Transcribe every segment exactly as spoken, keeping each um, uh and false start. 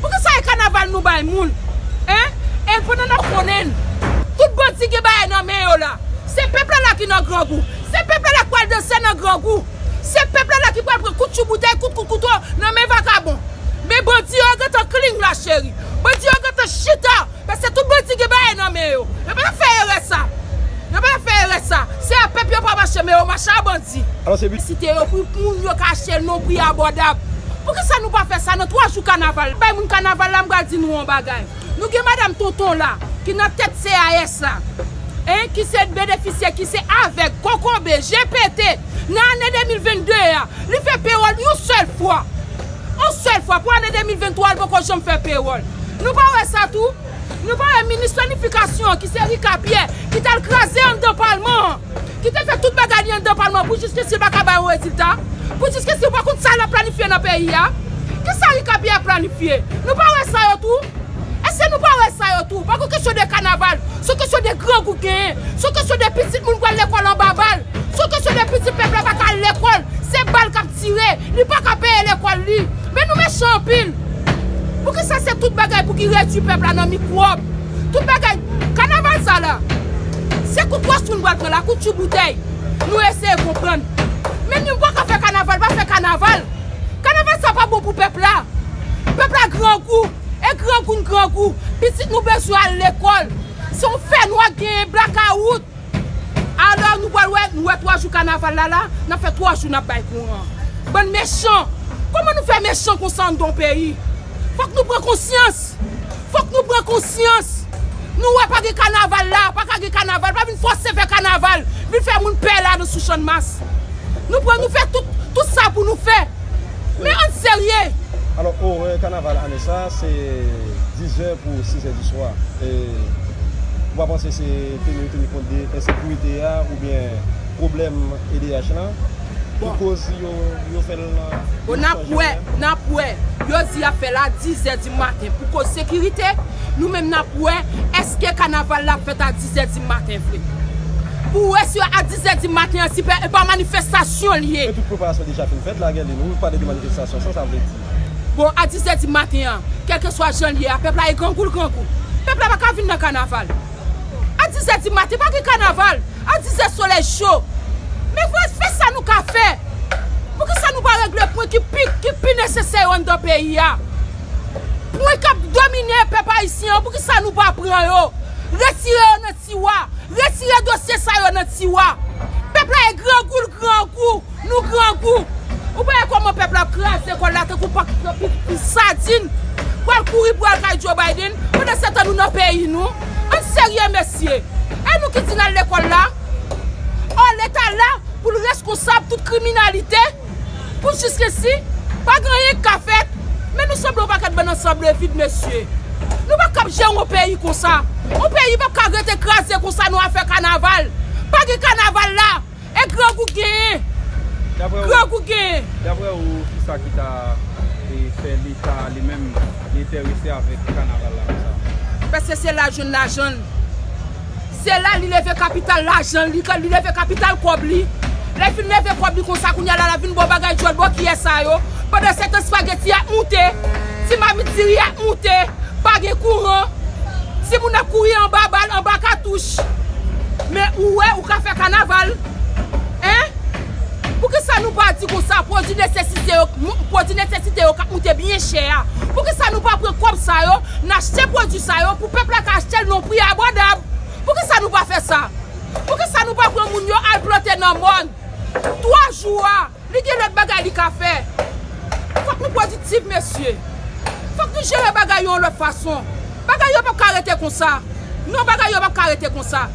Poukisa e kanaval nou bay moun? Hein? E pandan n ap konnen l, tout bandi gen bagay nan men yo la. Se pèp la la ki nan grangou. Se pèp la la k pral danse nan grangou. Se pèp la la ki pral pran kout chou boutèy, kout kout kouto nan men vagabon. Men bandi yo gentan clean la, cheri. Bandi yo gentan chita. Paske tout bandi gen bagay nan men yo. Yo pa fè erè sa. Yo pa fè erè sa. Se a pèp yo pa mache, men yo mache a bandi. Alò, se bi- Site yo pou moun yo ka achte l nan pri abòdab. Poukisa nou pa fè sa nan twa jou kanaval? Bay moun kanaval la, m pral di nou yon bagay. Nou gen madanm Tonton la, ki nan tèt C A S la, hein, ki se benefisye, ki se avèg, kokobe, G P T, nan ane de mil venn de a, li fè pewòl yon sèl fwa. Yon sèl fwa, pou ane de mil venntwa, li poko janm fè pewòl. Nou pa wè sa tou? Nou pa wè minis planifikasyon an, ki se Rika Pyè, ki t al kraze anndan palman an, ki te fè tout bagay li anndan palman an, pou jiskisi l pa ka bay yon rezilta? Pou jiskisi l pa konn sa l ap planifye nan peyi a? Kisa Rika Pyè ap planifye? Nou pa wè sa yo tou? Èske nou pa wè sa yo tou? Pa gon kesyon de kanaval, se yon kesyon de grangou genyen, se yon kesyon de pitit moun pral lekòl anba bal, se yon kesyon de pitit pèp la pa ka al lekòl, se bal k ap tire, li pa ka peye lekòl li. Men nou mechan anpil. Poukisa se tout bagay pou ki redui pèp la nan mikwòb? Tout bagay, kanaval sa la, se kout wòch moun pral pran la, kout chou boutèy. Nou eseye konprann. Men nou pa ka fè kanaval, pa fè kanaval. Kanaval sa pa bon pou pèp la. Pèp la grangou. E grangou n grangou. Pitit nou bezwen al lekòl. Se yon fènwa k genyen, blakawout. Alò, nou pral wè, nou wè twa jou kanaval la la, n ap fè twa jou n ap bay kouran. Bann mechan! Kòman nou fè mechan konsa anndan yon peyi? Fòk nou pran konsyans! Fòk nou pran konsyans! Nou wè pa gen kanaval la, pa ka gen kanaval, pa vin fòse fè kanaval, vin fè moun pè la nan sou Channmas. Nou pran, nou fè tout, tout sa pou nou fè. Men ann serye! Alò, orè kanaval ane sa, se dizè pou sizè di swa. E ou pa panse se teni, teni kont de ensekirite a oubyen pwoblèm E D H lan ki koz yo, yo fè l nan Bon, n ap wè, n ap wè. Yo di y ap fè l a dizè di maten pou koz sekirite. Nou menm n ap wè èske kanaval la ap fèt a dizè di maten vre. Pou wè si a dizè di maten an, si pe- e pa manifestasyon l ye. Men tout preparasyon deja fin fèt la, Guerline. Ou pale de manifestasyon, sa sa vle di? Bon, a dizè di maten an, kèlkeswa jan l ye a, pèp la e grangou l grangou. Pèp la pa ka vin nan kanaval. A dizè di maten, pa gen kanaval. A dizè solèy cho. Men fè, fè sa nou ka fè. Poukisa nou pa regle pwen ki pi, ki pi nesesè yo anndan peyi a? Pwen k ap domine pèp ayisyen an, poukisa nou pa pran yo? Retire yo nan tiwa. Retire dosye sa yo nan tiwa. Pèp la e grangou l grangou. Nou grangou. Ou pa wè kòman pèp la ap kraze kò l la tankou pa, pa, pa sadin. Pral kouri pou al kay Joe Biden. Pandan se tan nou nan peyi nou. Ann serye, mesye. E nou ki di n al lekòl la? Ò, Leta la pou l reskonsab tout kriminalite? Pou jiskisi, pa gen anyen k ka fèt. Men nou sanble yon pakèt bann ansanble vid, mesye. Nou pa kab jere yon peyi konsa. Yon peyi p ap ka rete kraze konsa, nou a fè kanaval. Pa gen kanaval la. E grangou genyen. Grangou genyen. Daprè ou, kisa ki ta, e, fè Leta li menm li enterese avèk kanaval la konsa? Paske se la l jwenn lajan l. Se la li leve kapital lajan l, li, li leve kapital kòb li. Lè l fin leve kòb li konsa, kounye a la, l ap vin ba w bagay djòl bòkiyè sa yo. Pandan se tan, espageti ap moute, ti mamit diri ap moute, pa gen kouran. Timoun ap kouri anba bal, anba katouch. Men ou wè, ou ka fè kanaval. Hein? Poukisa nou pa di konsa, pwodui nesesite yo, pwodui nesesite yo k ap moute byen chè a? Poukisa nou pa pran kòb sa yo, n achte pwodui sa yo pou pèp la ka achte l nan yon pri abòdab? Poukisa nou pa fè sa? Poukisa nou pa pran moun yo al plante nan mòn? Twa jou a, li gen lòt bagay li ka fè. Fòk nou pwodiktif, mesye. Fòk nou jere bagay yo yon lòt fason. Bagay yo p ap ka rete konsa. Non, bagay yo p ap ka rete konsa.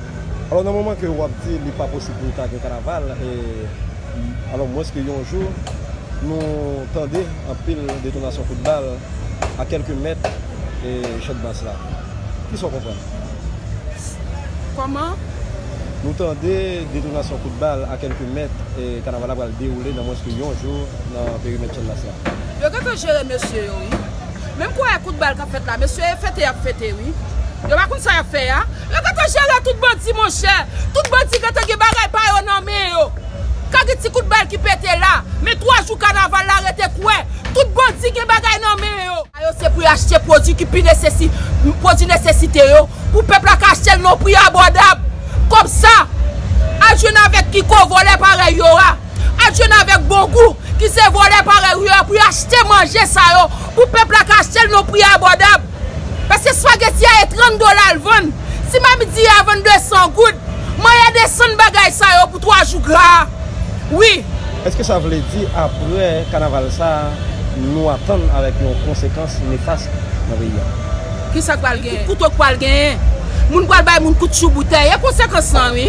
Alò, nan moman ke w ap di li pa posib pou ta gen kanaval, e, alò, mwens ke yon jou, nou tande anpil detonasyon kout bal a kèlke mèt, e, Channmas la. Kisa w konprann? Kòman? Nou tande detonasyon kout bal a kèlke mèt, e, kanaval la pral dewoule nan mwens ke yon jou nan perimèt Channmas la. Yo gentan jere mesye yo, wi. Menm kwayè kout bal k ap fèt la, mesye, e fete y ap fete, wi. Yo pa konn sa y ap fè a. Yo gentan jere tout bandi, monchè. Tout bandi gentan gen bagay pa yo nan men yo. K Gen ti kout bal ki pete la, men twa jou kanaval la rete kwè. Tout bandi gen bagay nan men yo. Sa yo se pou y achte pwodui ki pi nesesi, pwodui nesesite yo, pou pèp la ka achte l nan yon pri abòdab. Kòb sa, al jwenn avèk Kiko, vòlè parèy yo a. Al jwenn avèk Bongou, ki se vòlè parèy yo a, pou y achte manje sa yo, pou pèp la ka achte l nan yon pri abòdab. Paske espageti a e trant dola l vann. Si mamit diri a vann de san goud, mwen desann bagay sa yo pou twa jou gra. Wi. Èske sa vle di apre kanaval sa, nou atann avèk yon konsekans nefas nan peyi a? Kisa k pral genyen? Kouto k pral genyen. Moun pral bay moun kout chou boutèy. E konsekans lan, wi.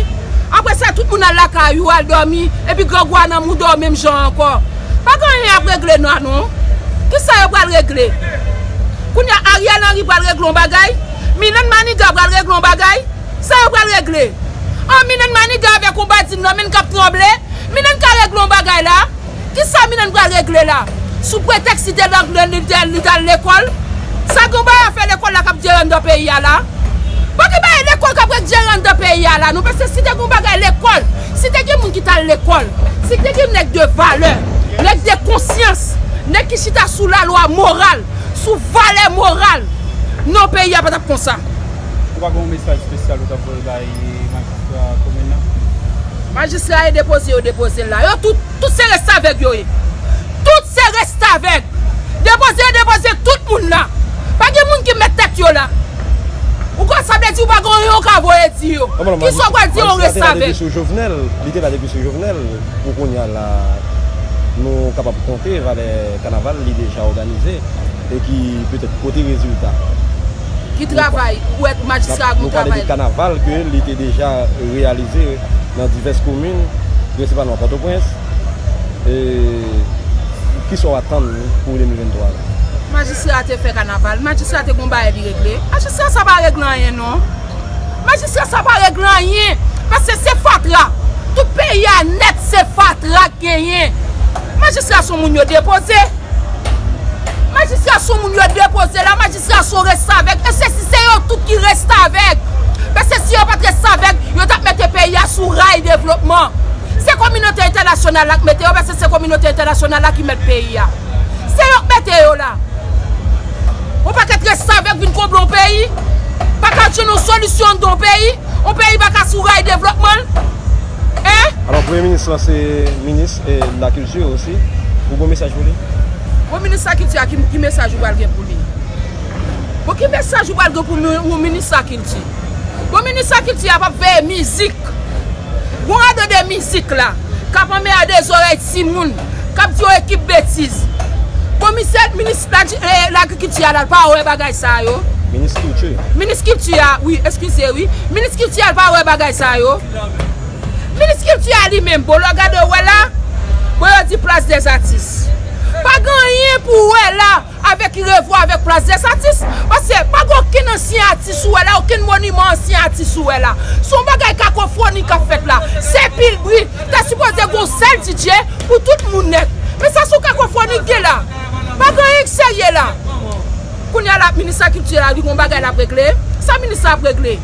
Apre sa, tout moun al lakay ou, al dòmi, epi grangou a nan mouda w menm jan ankò. Pa gen anyen y ap regle la non. Kisa yo pral regle? Kounye a, Ariel Henry pral regle yon bagay? Milan Maniga pral regle yon bagay? Sa yo pral regle? An, Milan Maniga avèk yon badin nan men l k ap tranble? Milan ka regle yon bagay la? Kisa Milan pral regle la? Sou pretèks li te nan, li te, li t al lekòl? Sa gen yon bagay afè lekòl la k ap jere anndan peyi a la? Pa gen bagay lekòl k ap jere anndan peyi a la non, paske si te gen yon bagay lekòl, si te gen moun ki t al lekòl, si te gen nèg de valè, nèg de konsyans, nèg ki chita sou lalwa moral, sou valè moral, non, peyi a pa t ap konsa. Ou pa gen yon mesaj espesyal ou t ap voye bay majistra komin nan? Majistra yo depoze, yo depoze l la. Yo tout, tout se restavèg yo ye. Tout se restavèg. Depoze, yo depoze tout moun la. Pa gen moun ki mèt tèt yo la. Ou konn sa vle di, ou pa gen anyen ou ka voye di yo. Kisa w pral di yon restavèg? Li te la depi sou Jovenel. Li te la depi sou Jovenel. Pou kounye a la, nou kapab konte valè kanaval li deja òganize e ki petèt pote rezilta. Ki travay? Ou wè majistra a gen yon travay. Nou pale de kanaval ke li te deja reyalize nan divès komin, prensipalman Pòtoprens. E kisa w atann pou de mil venntwa la? Majistra a te fè kanaval, majistra a te gen yon bagay li regle. Majistra sa pa regle anyen non. Majistra sa pa regle anyen. Paske se fatra. Tout peyi a nèt se fatra k genyen. Majistra se yon moun yo depoze. Majistra se yon moun yo depoze la. Majistra se yon restavèg. E se si se yo tout ki restavèg. Paske si yo pa t restavèg, yo t ap mete peyi a sou ray devlopman. Se kominote entènasyonal la k mete yo, paske se kominote entènasyonal la ki mèt peyi a. Se yo k mete yo la. Yon pakèt restavèk vin konble yon peyi. Pa ka jwenn yon solisyon anndan yon peyi. Yon peyi pa ka sou ray devlopman l. Hein? Alò, Premye Minis lan se minis, e, lakilti osi. Ou gen mesaj pou li? Bon, minis lakilti a, ki, ki mesaj ou pral gen pou li? Bon, ki mesaj ou pral gen pou mi-, yon minis lakilti? Bon, minis lakilti a p ap veye mizik. Bon, adan de mizik la, k ap anmède zòrèy timoun, k ap di yon ekip betiz. Bon, misye, minis la, e, lagrikilti a la, l pa wè bagay sa yo. Minis kilti. Minis kilti a, wi, eskize, wi. Minis kilti a, l pa wè bagay sa yo. Minis kilti a li menm, bon, lè w gade w wè la, bon, yo di plas dèzatis. Pa gen anyen pou w wè la. Avèk revwa avèk plas dèzatis, paske pa gen okenn ansyen atis ou wè la, okenn moniman ansyen atis ou wè la. Se yon bagay kakofoni k ap fèt la. Se pil bri, ta sipoze gen yon sèl D J pou tout moun nèt. Men sa se yon kakofoni k gen la. Pa gen anyen k serye la. Kounye a la, minis lakilti la, li gen yon bagay l ap regle. Sa minis la ap regle?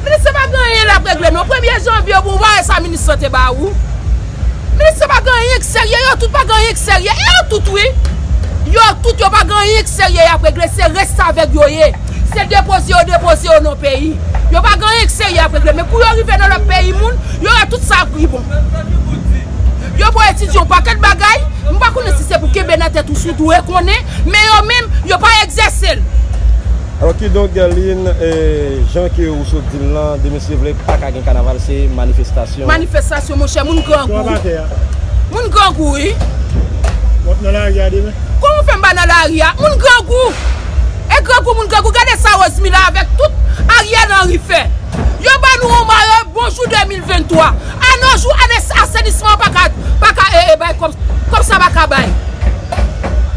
Minis la pa gen anyen l ap regle non. Premye janvye, bon, ou pa wè sa minis la te ba ou? Minis la pa gen anyen k serye, yo tout pa gen anyen k serye. E yo tout, wi. Yo tout, yo pa gen anyen k serye y ap regle. Se restavèk yo ye. Se depoze yo depoze yo nan peyi. Yo pa gen anyen k serye y ap regle. Men kou yo rive nan lòt peyi moun, yo wè tout sa ap pi bon. Yo pral etidye yon pakèt bagay. M pa konnen si se pou kenbe nan tèt ou si w dwe konnen. Men yo menm, yo pa egzèse l. Alò, kidonk, Guerline, e, jan ke ou sot di l lan, demen si Dye vle, pa ka gen kanaval, se manifestasyon. Manifestasyon, monchè, moun grangou. Moun grangou, wi. W ap nan lari a demen? Kòman w fè m pa nan lari a? Moun grangou. E grangou, moun grangou. Gade sa Rosemila avèk tout Ariel Henry fè. Yo ba nou yon mayo bonjou de mil venntwa. A nos jours, ane asenisman pa ka, pa ka, e, e, bay kòb, kòb sa pa ka bay.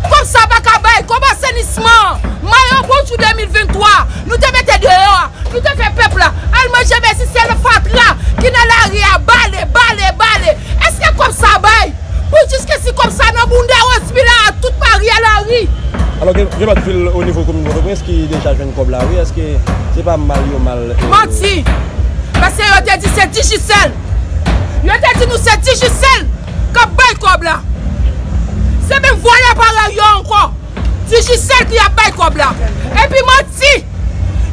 Kòb sa pa ka bay, kòb asenisman. Mayo bonjou de mil venntwa, nou te mete deyò a, nou te fè pèp la al manje, men si se fatra ki nan lari a, bale, bale, bale. Èske kòb sa bay? Pou jiskesi kòb sa nan bounda Rosemila a, tout pa Ariel Henry. Alò, gen, gen lòt vil o nivo komin Pòtoprens ki deja jwenn kòb la, wi. Èske se pa mal yo mal, e, manti. Paske yo te di se Digicel. Yo te di nou se Digicel k ap bay kòb la. Se menm vòlè parèy yo ankò. Digicel ki ap bay kòb la. Epi manti,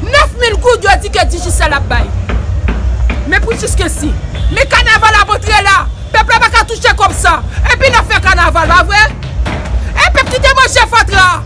nèf mil goud yo di ke Digicel ap bay. Men pou jiskesi, men kanaval ap antre la. Pèp la pa ka touche kòb sa. Epi n ap fè kanaval, pa vre? E pèp ki te manje fatra a,